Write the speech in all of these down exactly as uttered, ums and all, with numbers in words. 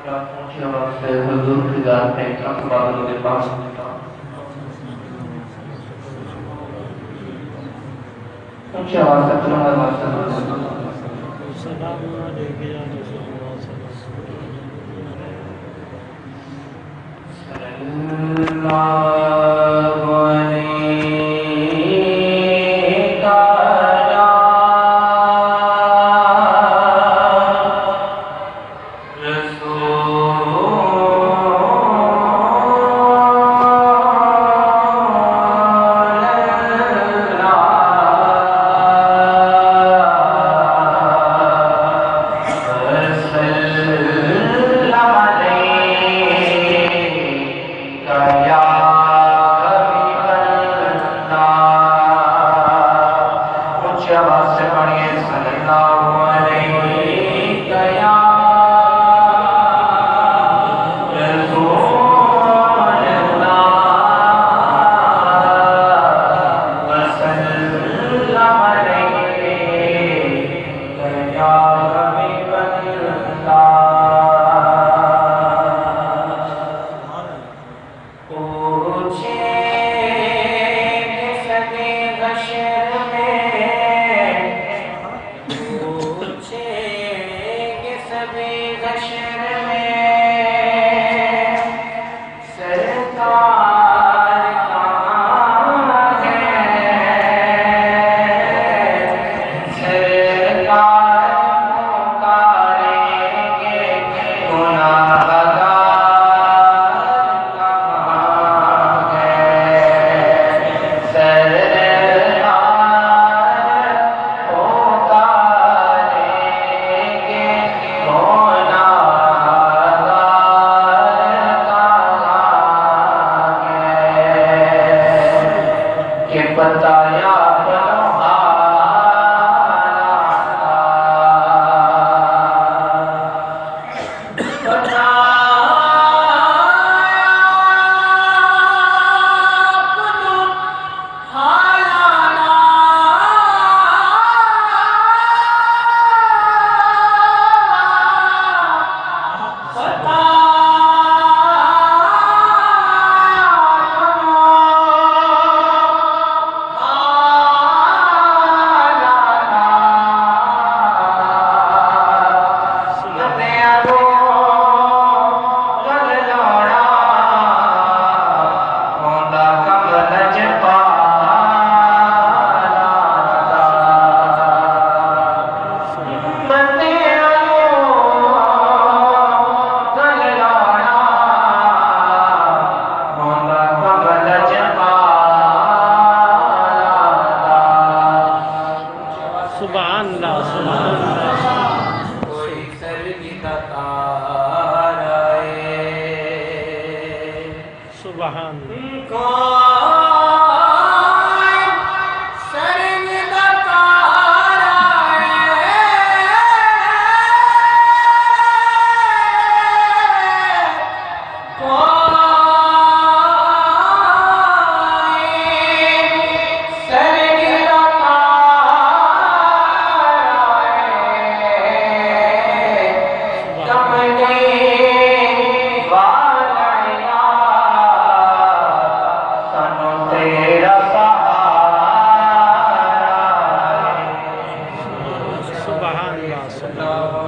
اونچی آواز تے حضور دی ذات تے چس بادل دے پاس۔ اونچی آواز تے بلند آواز تے حضور۔ سلام علیک یا رسول اللہ صلی اللہ علیہ وسلم۔ صلی اللہ علیہ وسلم۔ رسول اللہ صلی اللہ علیہ یا حبیب اللہ۔ اونچی آواز سے پڑھیے، صلی اللہ علیہ یا رسول اللہ، وسلم علیہ یا حبیب اللہ۔ پوچھے کس دے حشر میں، پوچھے کس دے حشر میں، سرکار کہاں ہے؟ سرکار پکاریں گے، گناہگار کہاں ہے؟ سرکار پکاریں گے، گناہگار کہاں ہے؟ کہ پتہ یا پلوہا سبحان اللہ، سبحان اللہ۔ کوئی سرگ دا تارا ہے۔ سبحان اللہ۔ کوئی سرگ دا تارا ہے۔ کوئی سرگ دا تارا ہے، کملی والا یار، سانوں تیرا سہارا ہے۔ سبحان اللہ، سبحان اللہ۔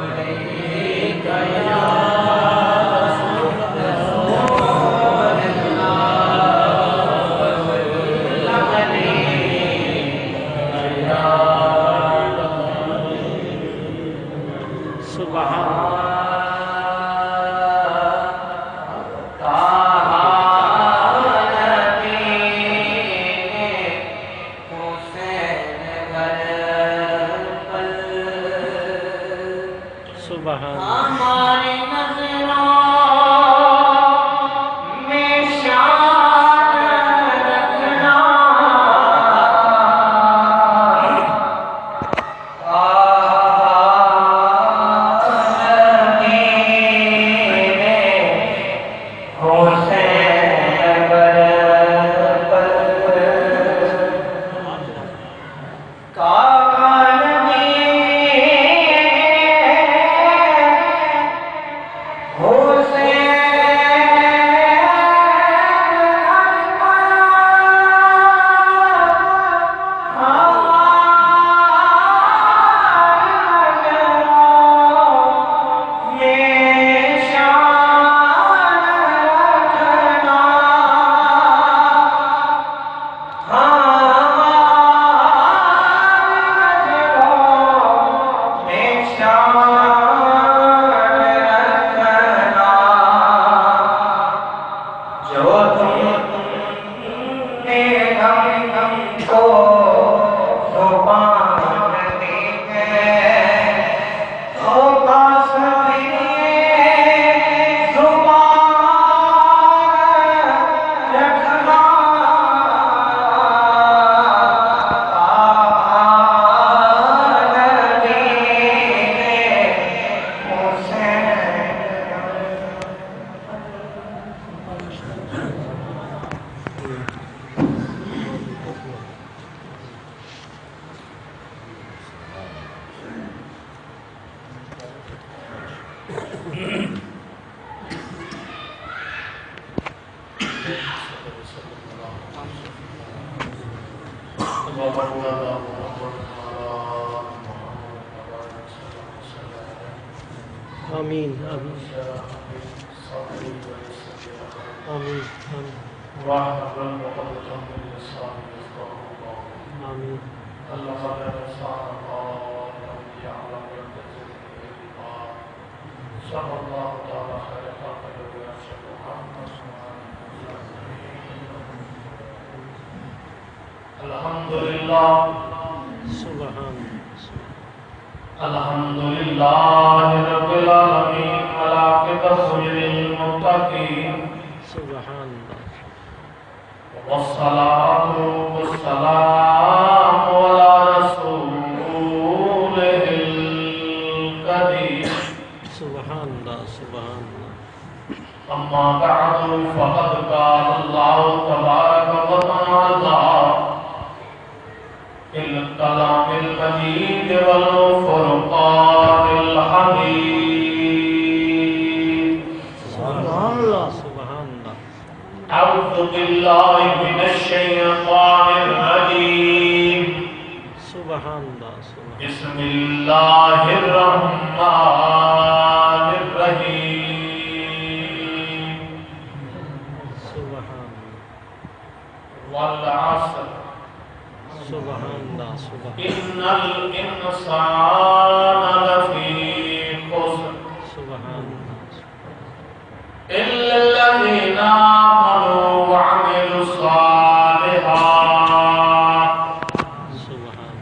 سبحان اللہ۔ آمين، آمين۔ واحلل عقدة من لساني يفقهوا قولي۔ آمين۔ اللهم لا تنسانا قائلا يعلم يلتزم بالإيمان۔ صلى الله تعالى خير خلقه وأشرف محمد وعلى آله وصحبه أجمعين۔ الحمد لله۔ سبحان اللہ۔ الحمد لله رب العالمين، والعاقبة للمتقين۔ سبحان اللہ۔ والصلاة والسلام على رسوله الكريم۔ سبحان اللہ، سبحان اللہ۔ أما بعد، فقد قال الله تبارك وتعالى في الكلام المجيد والفرقان الحميد۔ سبحان اللہ، سبحان اللہ۔ أعوذ بالله من الشيطان الرجيم۔ سبحان اللہ، سبحان اللہ۔ بسم الله الرحمن الرحيم۔ سبحان اللہ۔ والعصر۔ سبحان اللہ، سبحان۔ إن الإنسان لفي خسر۔ سبحان اللہ۔ إلا الذين آمنوا وعملوا الصالحات۔ سبحان۔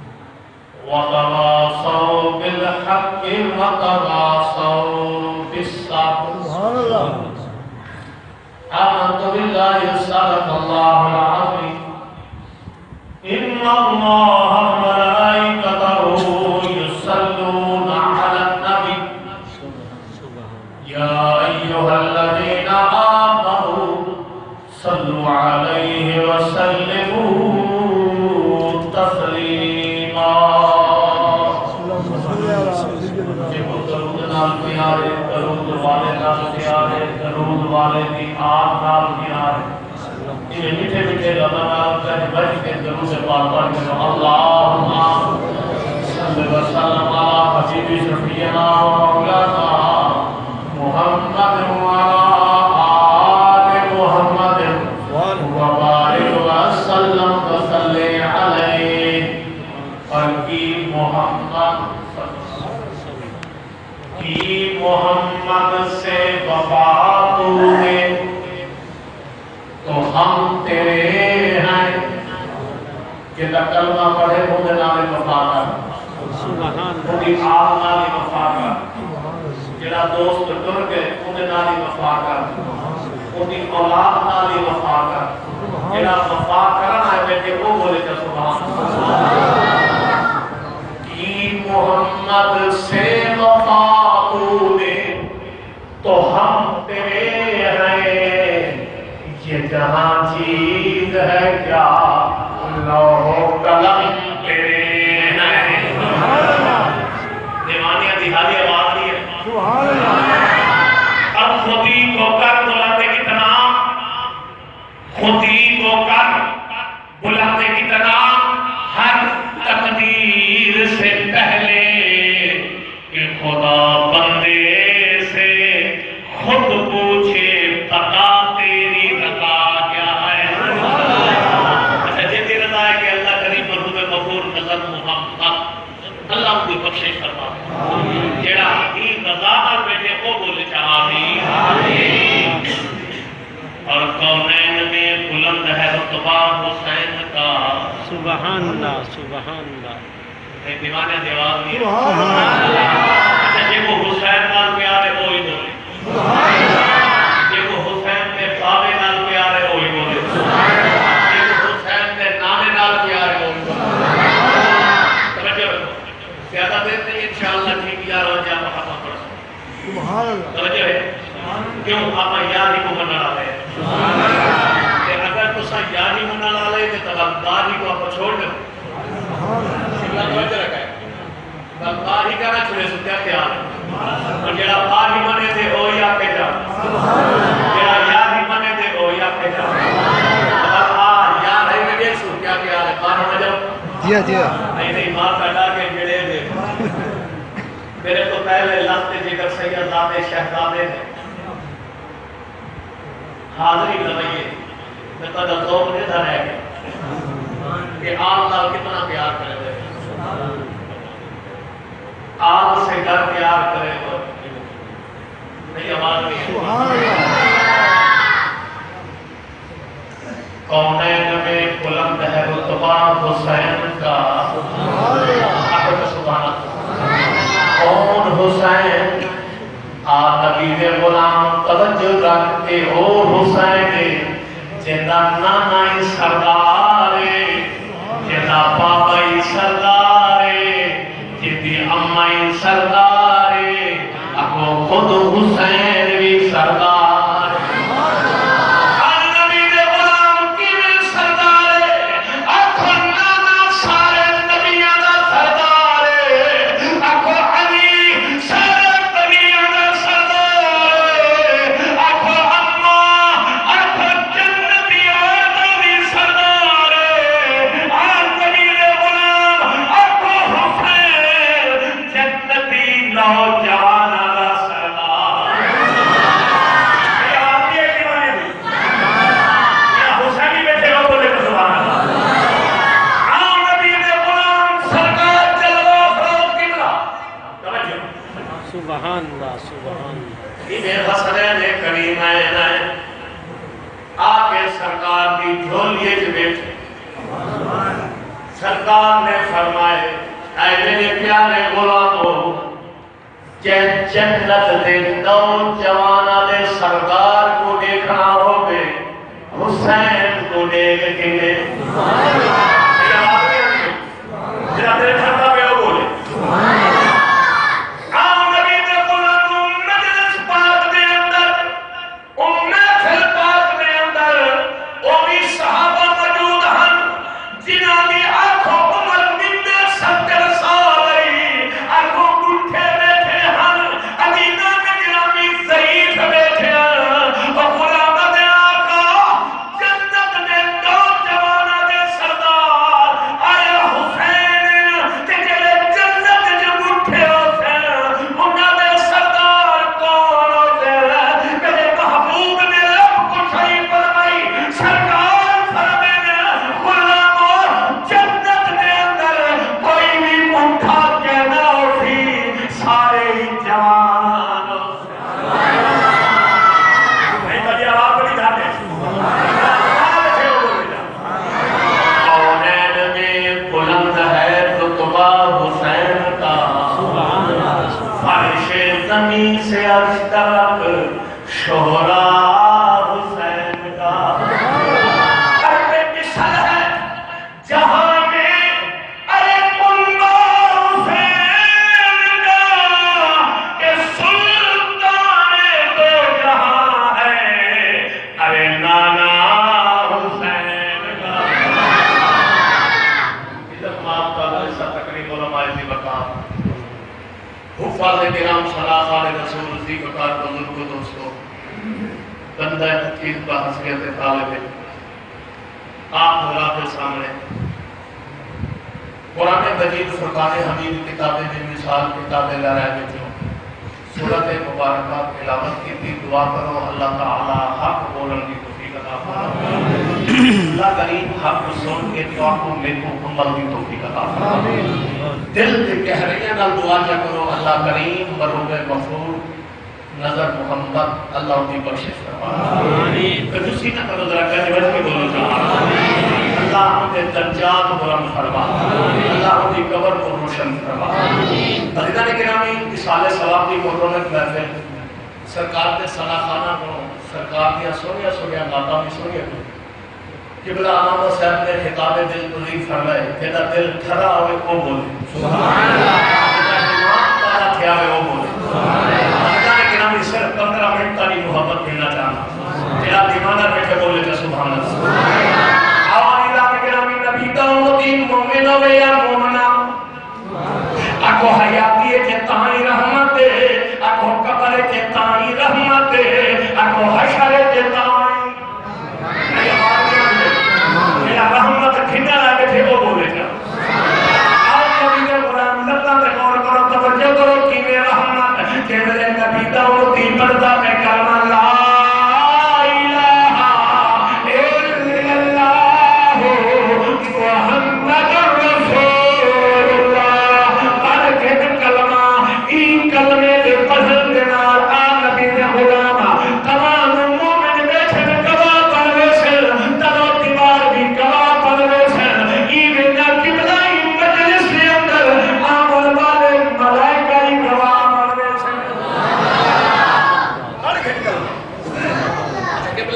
وتواصوا بالحق وتواصوا بالصبر۔ سبحان اللہ۔ آمنت بالله، صدق الله العظيم۔ إن الله وملائكته يصلون على النبي۔ يا أيها الذين آمنوا صلوا عليه وسلموا تسليما۔ جیکوں درود نال پیار ہے، درود والے نال پیار ہے، درود والے دی آل نال پیار ہے۔ ایویں مٹھے مٹھے لفظاں نال گج بج کے درود پاک پڑھ کے، اللہم صل وسلم علی حبیبی شفیعنا و مولانا محمد وعلی آل محمد وبارک وسلم وصلی علیہ۔ اور کی محمد، کی محمد سے وفا تو نے، تو ہم تیرے ہیں۔ جیڑھا کلمہ پڑھے، اوندے نال ہی وفا کر۔ سبحان اللہ۔ اوندی آل نال ہی وفا کر۔ جیڑھا دوست ٹر ڳئے، اوندے نال ہی وفا کر۔ اوندی اولاد نال ہی وفا کر۔ جیڑھا وفا کرݨ آئے ٻیٹھے، او بولے چا سبحان اللہ۔ کی محمد سے وفا تو نے، تو ہم تیرے ہیں، یہ جہاں چیز ہے کیا، لوح و قلم تیرے ہیں۔ دیوانیاں دی حالی آواز دی ہے۔ سبحان اللہ۔ اب خودی کو کر بلند اتنا، خودی کو کر بلند اتنا، ہر تقدیر سے پہلے کہ خدا بندے سے خود پوچھے، بتا تیری رضا کیا ہے؟ اچھا، جیندی رضا ہے کہ اللہ کریم مرحوم غفور نظر محمد، اللہ اوندی بخشش فرماوے۔ جیڑھا ایں رضا نال ٻیٹھے، او بولے چا آمین۔ اور کونین میں بلند ہے رتبہ حسین کا۔ سبحان اللہ، سبحان اللہ۔ اے دیوانے دی آواز نہیں ہے۔ سبحان اللہ۔ اچھا، جیکوں حسین نال پیار ہے، او ہی بولے۔ سبحان اللہ۔ جیکوں حسین دے بابے نال پیار ہے، او ہی بولے۔ سبحان اللہ۔ جیکوں حسین دے نانے نال پیار ہے، او ہی بولے۔ توجہ رکھو۔ زیادہ دیر نہیں، انشاءاللہ ٹھیک یار ہو جا محمد۔ سبحان اللہ۔ توجہ ہے؟ کیوں؟ آپاں یار ہی کوں منݨ آلے ہیں۔ تے اگر تساں یار ہی منݨ آلے تے ول بار ہی کوں آپاں چھوڑ ݙیو۔ سبحان اللہ۔ توجہ رکھے۔ ول بار ہی کوں نہ چھوڑے سو، کیا خیال ہے؟ اور جیڑھا بار ہی منے تے او ہی آکھے جا۔ جیڑھا یار ہی منے تے او ہی آکھے جا۔ ول آ یار ہے کہ ݙیکھ سو، کیا خیال ہے؟ بار ہو جاؤ۔ جی ہاں، جی ہاں۔ نہیں، نہیں، ماں کا ڈا کے جڑے دے۔ میرے تو پہلے لخت جگر سید دادے شہزادے حاضری لوائیے، تے تہاݙا ذوق ݙیہدا رہ ڳئے کہ آل نال کتنا پیار کریندے۔ آل سے گھر پیار کرے تو نہیں، آواز نہیں ہے۔ سبحان اللہ۔ کونین میں بلند ہے رتبہ حسین کا۔ سبحان اللہ۔ کون حسین؟ آ نبی دے غلام، توجہ رکھ، اے او حسین اے جیندا نانا ای سردار اے، جیندا بابا ای سردار اے، جیندی اماں ای سردار اے، اڳوں خود حسین وی سردار اے۔ آ نبی دے غلام کیویں سردار اے؟ آکھو نانا سارے نبیاں دا سردار اے۔ آکھو علی سارے نبیاں دا سردار اے۔ آکھو اماں، آکھو جنتیاں دا وی سردار اے۔ آ نبی دے غلام، آکھو حسین جنتی نوجواناں دا سردار۔ اے آپ دی ایک دیوانے دی۔ میاں حسین ہی بیٹھے ہو، بولے تو سبحان اللہ۔ آ نبی دے غلام سرکار جلوہ فروغ قبلہ۔ توجہ۔ سبحان اللہ، سبحان اللہ۔ ایویں حسنین کریم آئے نائے، آ کے سرکار دی جھولی اچ بیٹھے۔ سرکار نے فرمائے، اے میرے پیارے غلامو، جے جنت دے نوجواناں دے سردار کوں ݙیکھݨا ہووے، حسین کوں ݙیکھ گھنے۔ جیڑھا میرے سامݨے پیا او بولے۔ آؤ نبی دے غلامو، مجلس پاک دے اندر، او محفل پاک دے اندر، او وی صحابہ موجود ہن۔ جنہاں دی آکھو عمر نبے ستر سال ہئی، آکھو ٻڈھے ٻیٹھے ہن، عزیزان گرامی ضعیف ٻیٹھے ہن۔ او غلاماں دے آقا، جنت دے نوجواناں دے سردار آیا حسین، تے جیڑھے جنت اچ ٻڈھے ہوسن، انہاں دے سردار کون ہوسن؟ میرے محبوب نے لب کشائی فرمائی، سرکار فرمیندے، غلامو، جنت دے اندر کوئی وی ٻڈھا کینا ہوسی، سارے ہی جوان ہوسن۔ بھائی، بھائی، آواز بڑی گھٹ ہے۔ کونین میں بلند ہے رتبہ حسین کا، فرش زمین سے عرش تک شہرا حسین کا۔ ارے بے مثل ہے جہاں میں، ارے کنبہ حسین کا، کہ سلطان دو جہاں ہے، ارے نانا حسین کا۔ عزت مآب تعالیٰ اس تقریب علماء ذی وقار، حفاظ کرام، ثناء خان رسول ذی وقار، بزرگو، دوستو، بندہ حقیر، باحیثیت طالب علم، آپ حضرات دے سامݨے قرآن مجید فرقان حمید کتاب بے مثال، کتاب لہرائے وچوں سورت مبارکہ تلاوت کیتی۔ دعا کرو اللہ تعالیٰ حق بولݨ دی توفیق عطا فرمائے۔ اللہ کریم حق سݨ کے تہاکوں میکوں عمل دی توفیق عطا فرمائے۔ دل دی گہرائیاں نال دعا کیا کرو، اللہ کریم مرحوم غفور نذر محمد، اللہ اوندی بخشش فرما۔ آمین۔ کنجوسی نہ کرو، ذرا گج وج کے بولو جا۔ آمین۔ اللہ اوندے درجات بلند فرما۔ آمین۔ اللہ اوندی قبر کو روشن فرما۔ آمین۔ عزیزان گرامی، ایصال ثواب دی مبارک محفل، سرکار دے ثناء خاناں کوں سرکار دیاں سوہݨیاں سوہݨیاں نعتاں وی سݨیاں۔ قبلہ آمدہ صاحب نے خطاب دل کوں فرمائے، جیڑھا دل ٹھرا ہوئے او بولے۔ سبحان اللہ۔ جیڑھا ایمان پیدا تھیا ہوئے او بولے۔ سبحان اللہ۔ حضرات گرامی، صرف پندرہ منٹ تہاݙی محبت گھننا چاہنا۔ جیڑھا دیوانہ بیٹھے بولے تے سبحان اللہ۔ آؤ عزیزان گرامی، نبی دا امتی مومن ہوے یا مومنہ، آکھو حیاتی اچ تاں ہی رحمت ہے، آکھو قبر اچ تاں ہی رحمت ہے، آکھو حشر اچ تاں ہی۔ جیڑھا رحمت گھنݨ آ ٻیٹھے، او بولے ڄا۔ آؤ نبی دے غلام، لتاں تے غور کرو، توجہ کرو، کیویں رحمت، کیویں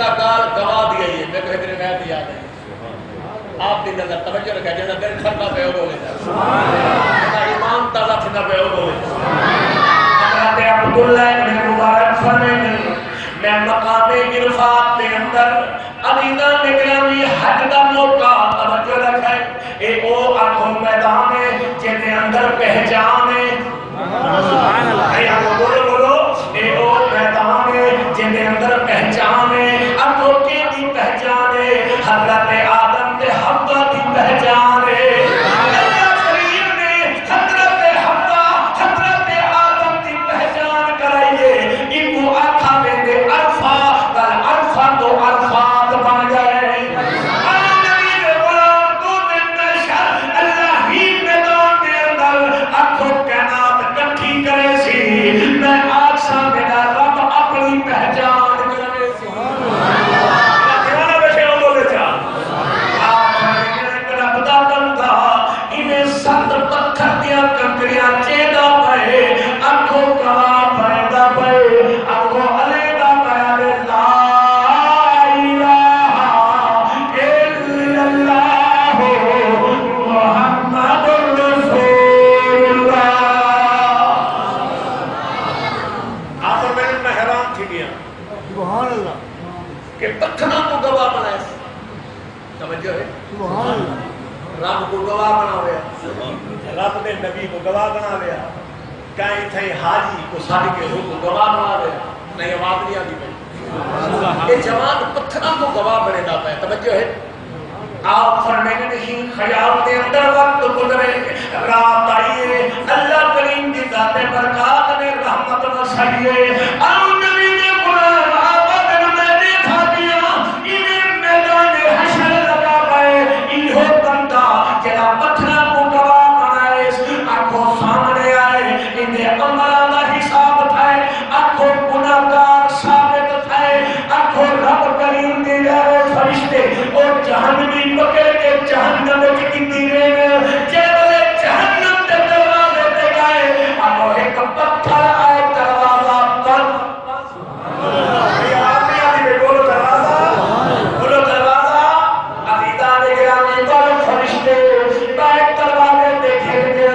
ڳالھ گوا دی آئی ہے، میکوں ہک روایت یاد آئی۔ آپ دی نظر، توجہ رکھے، جیڑھا دل ٹھردا پئے او بولے۔ جیڑھا ایمان تازہ تھیندا پئے او بولے۔ حضرت عبداللہ ابن مبارک فرمیندے، میں مقام عرفات دے اندر، عزیزاں دے گرامی، حج دا موقع، توجہ رکھے، اے او آکھو میدان ہے جیندے اندر پہچان ہے۔ سبحان اللہ۔ اے آکھو، بولو، بولو، اے او میدان ہے جیندے اندر پہچان ہے۔ آکھو کیندی پہچان ہے؟ حضرت آدم تے حوا دی پہچان ہے۔ اللہ کریم نے حضرت حوا، حضرت آدم دی پہچان کرائی ہے۔ اینکوں آکھا ویندے عرفہ، ول عرفہ توں عرفات بݨ ڳئے۔ اے نبی دے غلام، ݙو دن محشر اللہ ہی میدان دے اندر آکھو کائنات کٹھی کریسی، میں آکھساں میݙا رب اپݨی پہچان کریسی۔ میݙا دیوانہ ویسے او بولے چا۔ آپ فرماندے، ہک رب دا بندہ ایویں ست پتھر دیاں کنکریاں چیہدا پئے، آکھو گواہ بݨیندا پئے، آکھو الیدا پئے، آہدے، لا الہ الا اللہ محمد رسول اللہ۔ آپ فرماندے، میں حیران تھی ڳیا سبحان اللہ۔ کہ پتھراں کوں گواہ بݨائے۔ توجہ ہے؟ سبحان اللہ۔ رب کوں گواہ بݨاویا۔ رب دے نبی کوں گواہ بݨاویا۔ کہیں تھئیں حاجی کوں سݙ کے اوکوں گواہ بݨاویا۔ نہیں، آواز نہیں آندی پئی۔ اے جوان پتھراں کوں گواہ بݨیندا پئے۔ توجہ ہے؟ آپ فرمیندے، خیال دے اندر وقت گزرے، رات آئی ہے، اللہ کریم دی ذات برکات نے رحمت وسائی ہے۔ او نبی دے غلام، آپا تینوں میں ݙیکھا ڳیا، ایویں میدان حشر لڳا پئے، ایہو بندہ جیڑھا پتھراں کوں گواہ بݨائے، آکھو سامݨے آئے، ایندے عملاں دا حساب تھئے، آکھو گناہگار ثابت تھئے، آکھو رب کریم دے پیارے فرشتے، او جہنمی پکڑ کے جہنم وچ گھندی ویندے۔ جے ویلے جہنم دے دروازے تے ڳئے، آکھو ہک پتھر آئے، دروازہ بند۔ میری آواز نہیں آتی پئی، بولو دروازہ، بولو دروازہ۔ عزیزاں دے گرامی، ول فرشتے ٻئے دروازے تے گھن ڳئے۔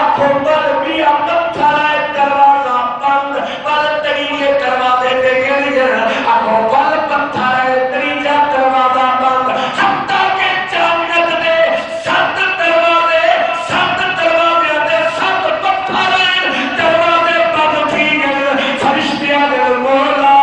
آکھو ول ٻیا پتھر آئے، دروازہ بند۔ ول تریجھے دروازے تے گھن ڳئے۔ آکھو ول پتھر آئے، تریجھا دروازہ بند۔ حتیٰ کہ جنت دے ست دروازے، ست دروازیاں دے ست پتھر ہن، دروازے بند تھی ڳئے۔ فرشتے آہدن، مولا،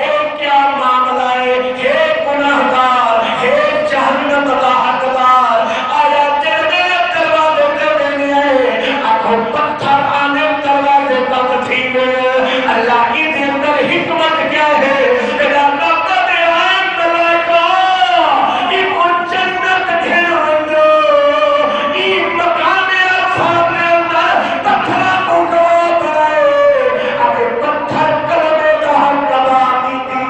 اے کیا معاملہ ہے؟ ہے گناہگار، ہے جہنم دا حقدار۔ آیا جیڑھے ویلے دروازے تے ویندے ہیں، آکھو پتھر آندے، دروازے بند تھی ڳئے۔ اللہ، ایندے اندر حکمت کیا ہے؟ میرا رب دے آئے ملائکہ، ایکوں جنت گھن ونڄو۔ ایں مقام عرفات دے اندر پتھراں کوں گواہ بݨائے، اتے پتھر کلمے دا حق ادا کیتی۔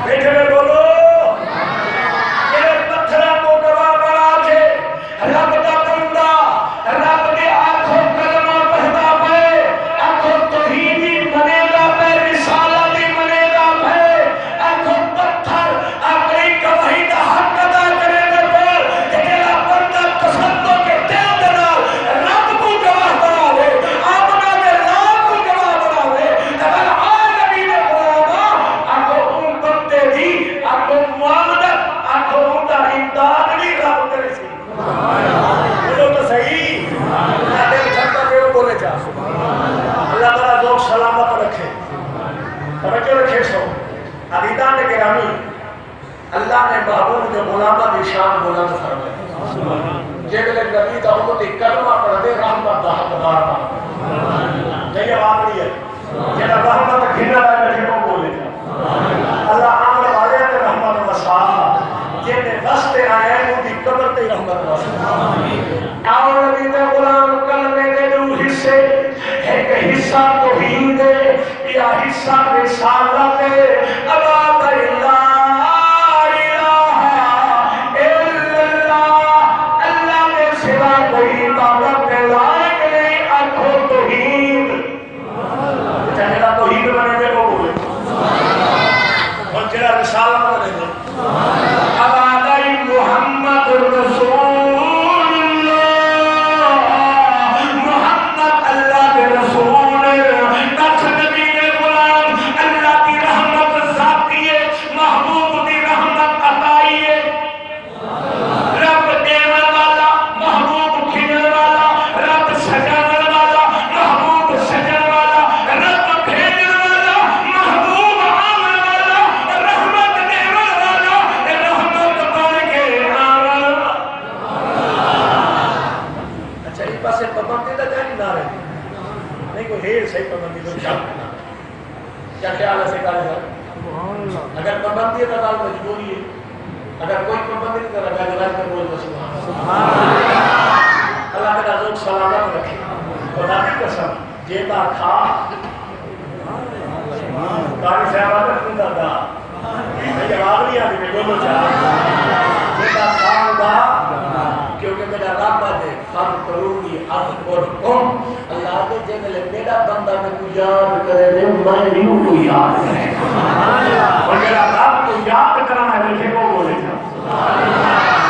ٻیٹھے ہوئے بولو، جیڑھے پتھراں کوں گواہ بݨا کے رب دا بندہ، رب دے آکھو کلمہ پڑھدا پئے، آکھو توحید دی منیندا پئے، رسالت دی منیندا پئے، آکھو پتھر اپݨی گواہی دا حق ادا کریندے پئے۔ تے جیڑھا بندہ تصدق دل دے نال رب کوں گواہ بݨاوے، آمنہ دے نام کوں گواہ بݨاوے، تے ول آ نبی دے غلاماں، آکھو اوں بندے دی، آکھو معاونت، آکھو اوندا امداد وی رب کریسی۔ بولو تو صحیح۔ اللہ دل ٹھنڈا پیا بولے چا۔ اللہ تعالیٰ ذوق سلامت رکھے۔ توجہ رکھے سو۔ عزیزان گرامی، اللہ نے محبوب دے غلاماں دی شان بلند فرمائی۔ جے ویلے نبی دا امتی کلمہ پڑھدے، رحمت دا حقدار بݨ۔ نہیں، آواز نہیں ہے۔ جیڑھا رحمت گھن آیا، کٹھے او بولے۔ اللہ آمن والے تے رحمت وسا، جیندے واسطے آیا ہے، اوندی قبر تے رحمت وسا۔ آؤ نبی دے غلام، کلمے دے ݙو حصے، ہک حصہ توحید ہے، ٻیا حصہ رسالت ہے۔ ادا بھائی، لا الہ الا اللہ، اللہ دے سوا کوئی عبادت دے لائق نہیں، آکھو توحید۔ چنگا توحید بݨے تے او بولے۔ کیا خیال ہے سیکاری صاحب؟ اگر پابندی ہے تو ڳالھ مجبوری ہے، اگر کوئی پابندی نہیں تو رگا جواب میں بول دو سبحان اللہ۔ اللہ میرا لوگ سلامت رکھے۔ خدا کی قسم، جیتا کھا، قاری صاحب آدھے تم دا دا، میں جواب نہیں آتی، میں بولو چاہ، جیتا کھا دا، کیونکہ میرا رب ہے۔ فاذکرونی اذکرکم۔ اللہ دے جے ویلے میݙا بندہ میکوں یاد کرے تے میں وی اونکوں یاد کرے۔ اور جڑا رب کوں یاد کرݨا ہے، تے پھر او بولے جا۔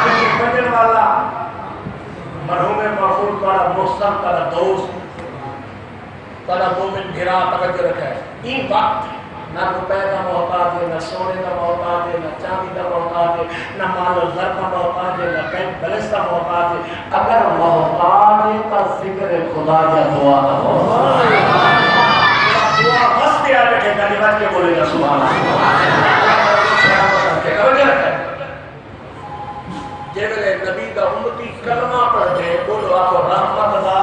تے پنجن والا مرحوم غفور تہاݙا محسن تہاݙا دوست، تہاݙا مومن بھرا توجہ رکھے۔ ایں وقت نہ روپے دا محتاج ہے، نہ سونے دا محتاج ہے، نہ چاندی دا محتاج ہے، نہ مال و زر دا محتاج ہے، نہ بینک بیلنس دا محتاج ہے۔ اگر محتاج ہے تاں ذکر خدا یا دعا دا محتاج ہے۔ دعا واسطے آ بیٹھے، گل رکھ کے بولے گا سبحان اللہ۔ توجہ رکھے۔ جے ویلے نبی دا امتی کلمہ پڑھدے، بولو، آکھو، رحمت دا،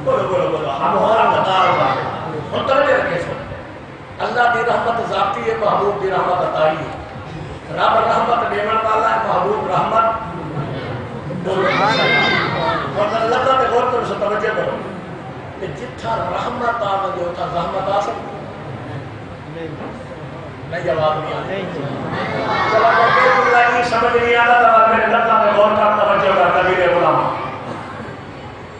بولو، بولو، بولو، ہم حقدار ہن۔ ہن توجہ رکھے سو۔ اللہ دی رحمت ذاتی ہے، محبوب دی رحمت عطائی ہے۔ رب رحمت ݙیوݨ والا ہے، محبوب رحمت، بولو۔ ہن لفظاں تے غور کرو سو، توجہ کرو۔ تے جتھاں رحمت آ ونڄے، اتھاں زحمت آ سڳدی؟ نہیں، جواب نہیں آتا۔ چلو، اگر کوئی جملہ نہیں سمجھ نہیں آتا تو میرے لفظوں میں غور کر، توجہ کر، نبی دے غلام۔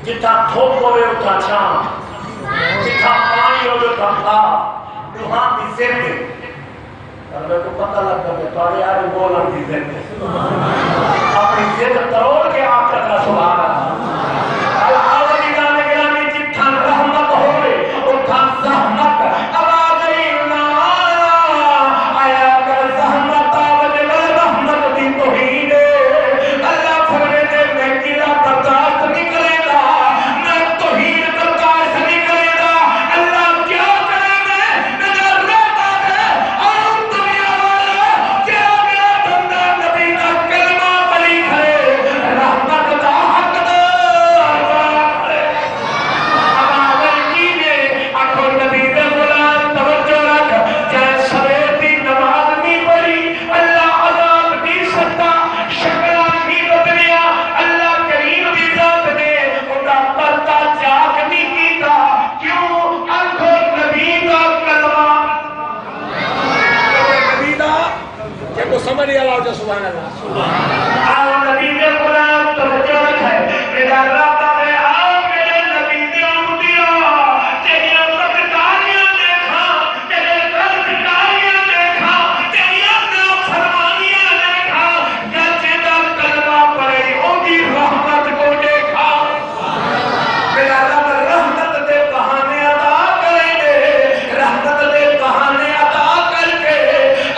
جتھاں دھوپ ہوے، اتھاں چھاں، جتھاں پانی ہوے، اتھاں بھا، ݙوہاں دی ضد۔ پر میکوں پتہ لڳدا پیا، تہاݙے آلے ٻولݨ دی ضد۔ اپݨی ضد تروڑ کے آ کر سبحان اللہ۔ العالمین نگرانی، جتھاں رحمت ہووے، اتھاں زحمت۔ آواز اے نہ آیا کر، زحمت آ ونڄے، رحمت دی توہین اے۔ اللہ فرمیندے، میں قلعہ برداشت نہیں کریندا، میں توہین برداشت نہیں کریندا۔ اللہ کیا کریندے؟ میرا رب آکھے، او دنیا والو، جیڑھا میرا بندہ نبی دا کلمہ پڑھی کھڑے، رحمت دا حقدار بݨ کھڑے۔ ابا ول کیویں؟ آکھو نبی دے غلام توجہ رکھ، جئیں سویر دی نماز نی پڑھی، اللہ عذاب نی سٹدا، شکلاں نی بدلیاں، اللہ کریم دی ذات نے اوندا پردہ چاک نی کیتا۔ کیوں؟ آکھو نبی دا کلمہ۔ نبی دا، جیکوں سمجھ آلا ہوجے سبحان اللہ۔ آ نبی دے غلام توجہ رکھے، میرا رب آوے، آ میرے نبی دے امتیاں، تیریاں بدکاریاں ݙیکھاں، تیرے پرہیزگاریاں ݙیکھاں، تیریاں نافرمانیاں ݙیکھاں، یا جیندا کلمہ پڑھے، اوندی رحمت کوں ݙیکھاں۔ میرا رب رحمت دے بہانے عطا کریندے، رحمت دے بہانے عطا کر کے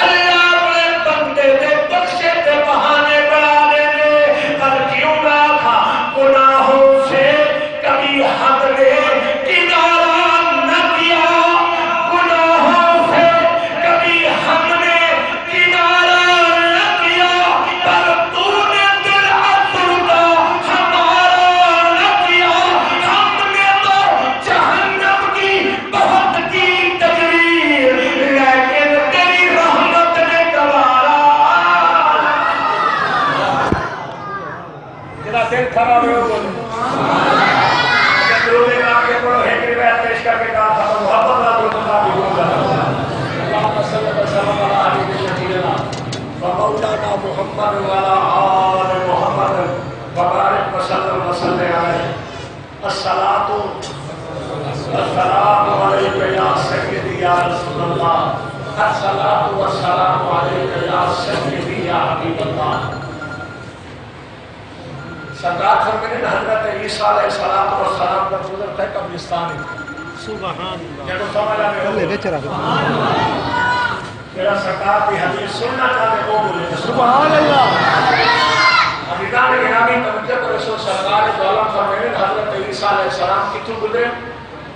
اللہ اپݨے بندے دے بخشے دے بہانے بݨا ݙیندے۔ پر کیوں نہ آکھاں، گناہوں سے کبھی ہم نے کنارہ نہ کیا، گناہوں سے کبھی ہم نے کنارہ نہ کیا، پر تو نے دل ابرو کا ہمارا نہ کیا۔ ہم نے تو جہنم کی بہت کی تقریر، لیکن تیری رحمت نے گوارا۔ جیڑھا دل کھڑا ہووے، او بولے۔ اچھا، درود پاک تے پڑھو، ہک روایت پیش کر کے ڳالھ ختم، محبت نال درود پاک دی گنجائش۔ اللهم صل وسلم على حبيب سيدنا ومولانا محمد وعلى آل محمد وبارك وسلم وسلم عليه۔ الصلاة والسلام عليك يا سيدي يا رسول الله، الصلاة والسلام عليك يا سيدي يا حبيب الله۔ سرکار فرمیندے، حضرت عیسیٰ علیہ الصلوۃ والسلام دا گزر تھئے قبرستان وچ۔ سبحان اللہ۔ جیکوں سمجھ آوے، ہلے وچ رکھ۔ جیڑھا سرکار دی حدیث سننا چاہندے، او بولے۔ سبحان اللہ۔ عزیزان گرامی، توجہ کرو سو، سرکار دو عالم فرمیندے، حضرت عیسیٰ علیہ السلام کتھوں گزرے؟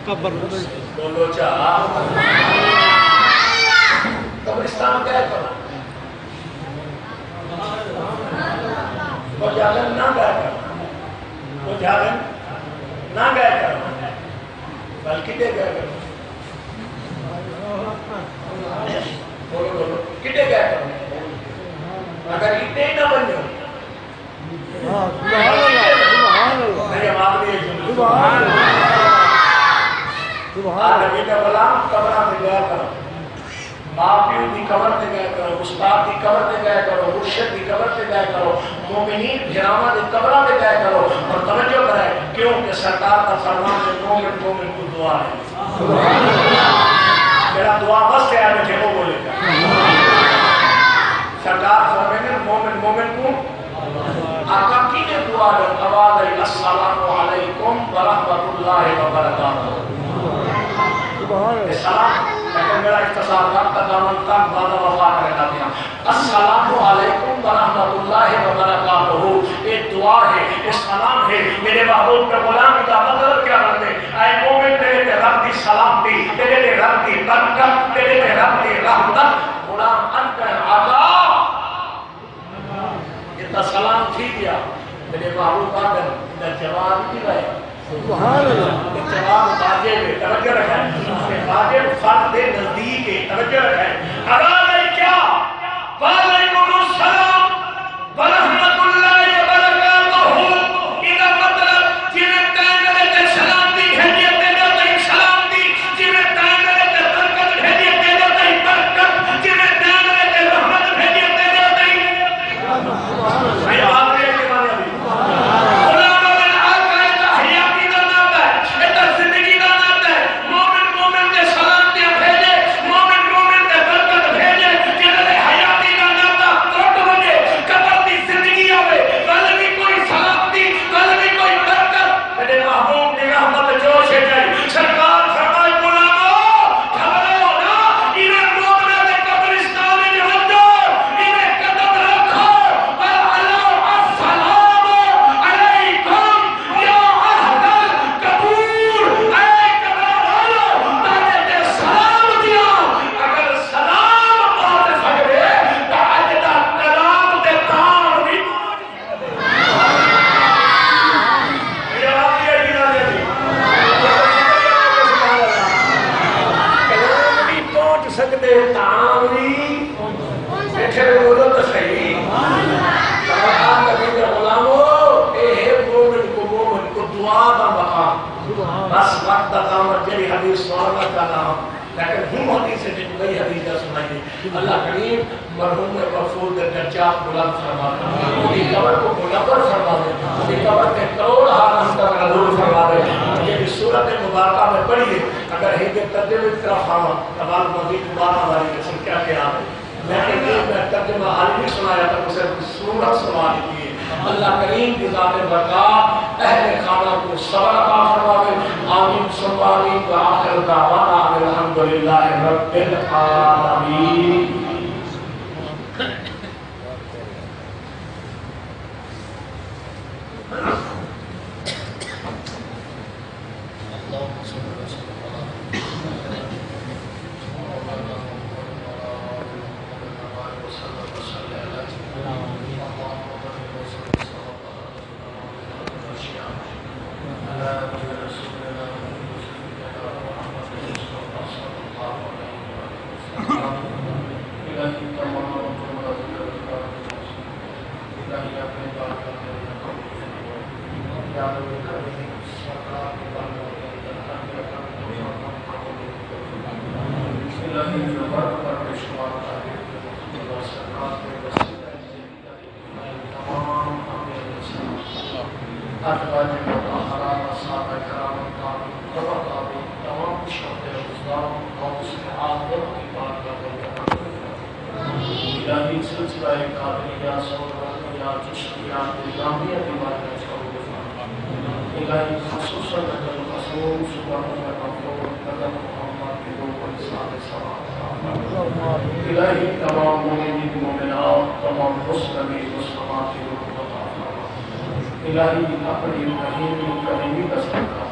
قبر۔ بولو چا۔ قبرستان ڳئے کرو۔ کجھ آہدن نہ ڳئے کرو۔ کجھ آہدن نہ ڳئے کرو۔ بلکہ ݙے ڳئے کرو۔ تے ڳئے کرو، ماء پیو دی قبر تے ڳئے کرو، استاد دی قبر تے ڳئے کرو، مرشد دی قبر تے ڳئے کرو، مومنین بھراواں دی قبراں تے ڳئے کرو۔ اور توجہ کرائے، کیوں کہ سرکار دا فرمان ہے، مومن مومن کوں دعا ہے۔ جیڑھا دعا واسطے آیا بیٹھے، او ٻولے۔ سرکار فرمائے، مومن مومن کوں آقا کیویں دعا ݙے؟ آواز آئی، السلام علیکم ورحمۃ اللہ وبرکاتہ۔ اے سلام، لیکن میرا اختصار، رب دا دامن تنگ، وعدہ وفا کریندا پیاں۔ السلام علیکم ورحمۃ اللہ وبرکاتہ۔ اے دعا ہے، اے سلام ہے، میرے محبوب دے غلام دا مطلب کیا بݨدے؟ اے مومن، تیݙے تے رب دی سلامتی، تیݙے تے رب دی برکت، تیݙے تے رب دی رحمت۔ غلام عرض کرن، آقا، اے تاں سلام تھی ڳیا، میݙے محبوب آکھن، ایندا جواب ہی نہیں آیا۔ سبحان اللہ۔ اے جواب واجب ہے، توجہ رکھیں۔ اے واجب فرد دے نزدیک ہے، توجہ رکھیں۔ ادا نہیں کیا؟ وعلیکم السلام ورحمۃ اللہ وبرکاتہ۔ ایندا مطلب، جیویں تیں میݙے تے سلامتی بھیڄی ہے، تیݙے تے سلامتی، جیویں تیں میݙے تے برکت بھیڄی ہے، تیݙے تے برکت، جیویں تیں میݙے تے رحمت بھیڄی ہے، تیݙے تے۔ سائیں، آواز نہیں آئی، آواز نہیں آئی۔ غلام بن آقا، اے تاں حیاتی دا ناتا ہے، اے تاں زندگی دا ناتا ہے۔ مومن مومن تے سلامتیاں بھیڄے، مومن مومن تے برکت بھیڄے۔ جیڑھے ویلے حیاتی دا ناتا ٹٹ ونڄے، قبر دی زندگی آوے، ول وی کوئی سلامتی، ول وی کوئی برکت۔ میݙے محبوب دی رحمت جوش اچ آئی۔ سرکار فرمائے، غلامو، گھبراؤ نہ، انہیں مومناں دے قبرستان اچ ونڄو، انہیں قدم رکھو، پر الو السلام علیکم یا اہل القبور، اے قبر والو، تہاݙے تے سلام دیاں، اگر سلام پہنچ سڳدے تاں اڄ دا کلام تے تاݨ وی کلام وی پہنچ سڳدے، تاݨ وی۔ بیٹھے ہوئے بولو تو صحیح۔ آقا نبی دے غلامو، اے ہے مومن کوں، مومن کوں دعا دا مقام۔ بس وقت دا دامن، جیڑھی حدیث سݨاوݨا چاہنا ہاں۔ لیکن ہوں حدیث وچ ٻئی حدیث دا سݨائیے۔ اللہ کریم مرحوم مغفور دے درجات بلند فرماوے، اوندی قبر کوں منور فرماوے، اوندی قبر تے کروڑ ہا رحمتاں دا نزول فرماوے۔ جیڑھی سورت مبارکہ میں پڑھی ہے، اگر ہندے ترجمے دی طرف آواں تاں بعد مزید مبارکاں والی قسم کیا کیا ہے۔ لیکن اے میں ترجمہ حالی نہیں سݨایا، تاں صرف سورت سݨا ݙتی ہے۔ اللہ کریم دی ذات برکات اہل خانہ کوں صبر عطا فرماوے۔ آمین ثم آمین۔ وآخر دعوانا ان الحمد للہ رب العالمین۔ تمام انبیاء علیہ السلام، ازواج مطہرات، صحابہ کرام، تابعین، تبع تابعین، تمام شہدائے عظام، غوث اعظم دی بارگاہ دے اندر۔ الہی سلسلہ قادریہ، سہروردیہ، چشتیہ، نظامیہ دی بارگاہ چ قبول فرما۔ الہی خصوصاً بالخصوص مرحوم مغفور قدم محمد دی روح کو اصحاب ثواب۔ الہی تمام مومنین مومنات، تمام مسلمین مسلمات دی روح کو عطا فرما۔ الہی اپݨی رحیم و کریمی دا صدقہ،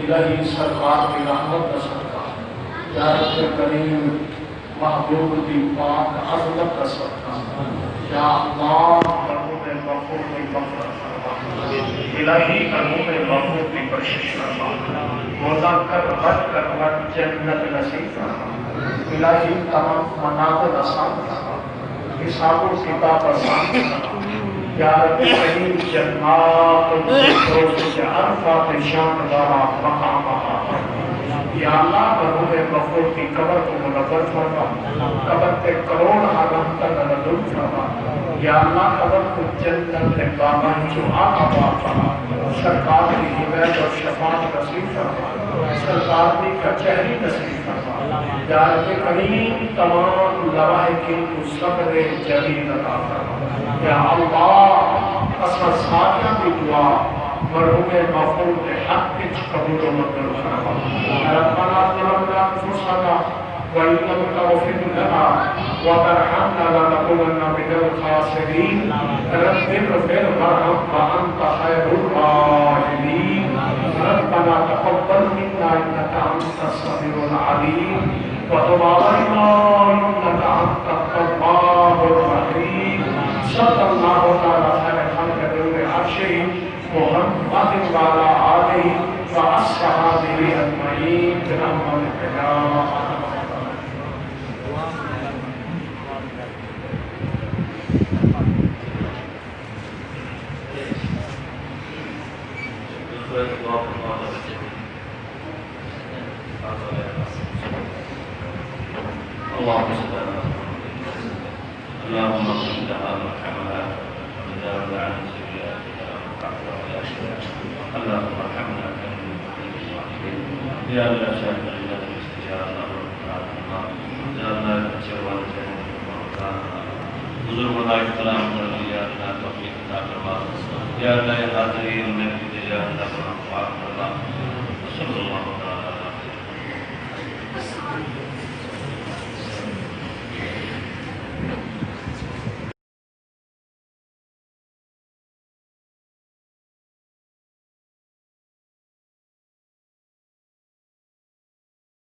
الہی سرکار دی رحمت دا صدقہ، یا رب کریم، محبوب دی پاک عظمت دا صدقہ، یا اللہ، مرحوم مغفور دی مغفرت فرما۔ الہی مرحوم مغفور دی بخشش فرما۔ روزہ کروٹ کروٹ جنت نصیب فرما۔ الہی تمام منازل آسان فرما۔ حساب و کتاب آسان فرما۔ یا رب کریم، جنات الفردوس دے عرفات شان والا مقام عطا فرما۔ یا اللہ، مرحوم غفور دی قبر کوں منور فرما، قبر تے کروڑ ہا رحمتاں دا نزول فرما۔ یا اللہ، قبر کوں جنت دے باغاں وچوں آغا پاک فرما۔ سرکار دی حمایت اور شفاعت نصیب فرما، سرکار دی کچہری نصیب فرما۔ یا رب کریم، تمام لواحقین کوں صبر جمیل عطا فرما۔ یا اللہ، اساں ساریاں دی دعا مرحوم غفور دے حق وچ قبول و منظور فرما۔ ربنا ظلمنا انفسنا وان لم تغفر لنا وترحمنا لنكونن من الخاسرین۔ رب اغفر وارحم وانت خیر الراحمین۔ ربنا تقبل منا انك انت السميع العليم وتب علينا إنك أنت التواب الرحيم. صلى الله تعالى خير خلقه نور عرشه محمد وعلى آله وأصحابه أجمعين برحمتك يا أرحم الراحمين. اللهم صل على محمد وسلم. اللهم اغفر لها وارحمها وتجاوز عن سيئاتها. اللهم ارحمنا كما يرحم الوالدين. یا اللہ، شاہ اللہ، یا اللہ، بزرگوں کا احترام کرنے، یا اللہ، توفیق عطا فرما۔ یا اللہ، یہ حاضری امت کی، یا اللہ،